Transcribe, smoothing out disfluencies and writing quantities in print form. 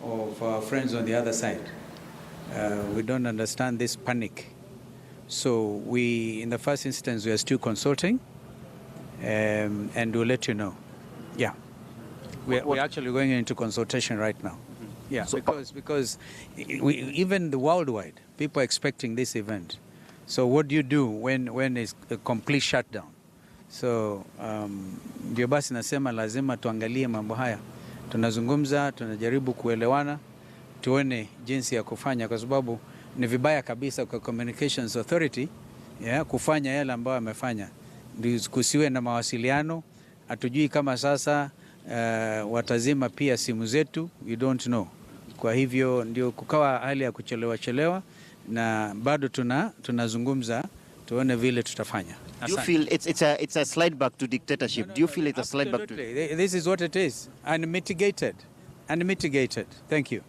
Of our friends on the other side. We don't understand this panic. So we, in the first instance, we are still consulting, and we'll let you know. Yeah. We're actually going into consultation right now. Yeah, So- because even the worldwide, people are expecting this event. So what do you do when it's a complete shutdown? So ndio basi nasema lazima tuangalie mambo haya. Tunazungumza, tunajaribu kuelewana, tuone jinsi ya kufanya, kwa sababu ni vibaya kabisa kwa Communications Authority, yeah, kufanya yale ambayo amefanya, ndio kusiwe na mawasiliano. Hatujui kama sasa watazima pia simu zetu, we don't know. Kwa hivyo ndio kukawa hali ya kuchelewa chelewa, na bado tunazungumza tuone vile tutafanya. Do you Asante. Feel it's a slide back to dictatorship? Do you feel it's a slide back to Absolutely. This is what it is. Unmitigated. Unmitigated. Thank you.